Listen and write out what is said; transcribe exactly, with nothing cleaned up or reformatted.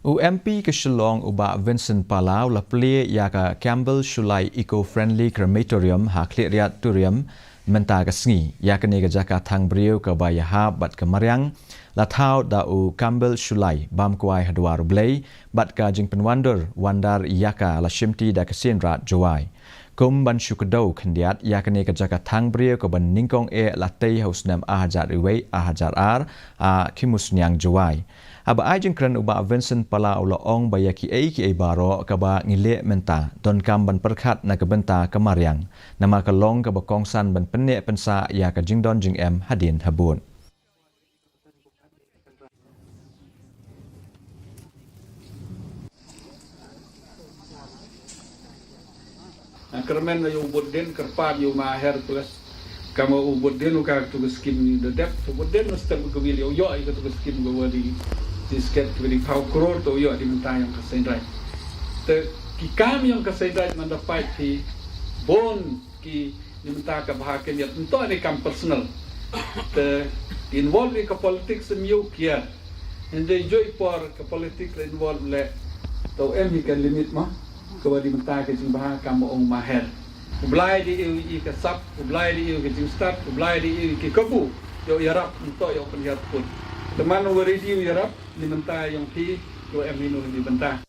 U M P ka Shillong u Bah Vincent Pala u la plie ïa ka Campbell Shullai Eco Friendly Crematorium ha Khliehriat Torium mynta ka sngi. Ïa kane ka jaka thang briew kaba ïahap bad ka mariang la thaw da u Campbell Shullai bam kwai ha dwar U Blei bad ka jingpynwandur wandar ïa ka la shimti da ka Seiñ Raij Jowai. Kum ban shu kdew khyndiat ïa kane ka jaka thang briew kaba nyngkong eh la tei ha u snem ar hajar wei ar hajar ar ha Khimusniang Jowai. Haba ai jingkren u Bah Vincent Pala u la ong ba ïa kiei kiei baroh kaba ngi leh mynta donkam ban pyrkhat na ka bynta ka mariang, namar ka long kaba kongsan ban pynneh pynsah ïa ka jingdon jingem hadien habud. Na kyrmen na ïa u Bud Dien, kyrpad ïa u Maher plus. Kama u Bud Dien u ka tu ka skim ni da dep, tu Bud Dien u step ka wil ïa u ïoh ïa ka tu ka skim ka wadi. Ti sket ka wadi pau kror tu ïoh di mynta ïa ka Seiñ Raij. Te ki kam ïa ka Seiñ Raij man da pait ti bun ki ni mynta ka bha ka miat. Nto ni kam personal. Te involve ïa ka politics em ïa u kiar. Hynrei joi por ka politik la involve le. To em hi ka limit ma. Ka wadi mynta ka jingbha kam ong Maher. U Blai di ïa ka sap, u Blai di ïa ka jingstad, u Blai di ïa ki kabu. Ïa u ïarap, nto ïa u pynhiar put. Te man u wari di u ïarap, ni mynta ïong phi, to em hi nu ni mynta.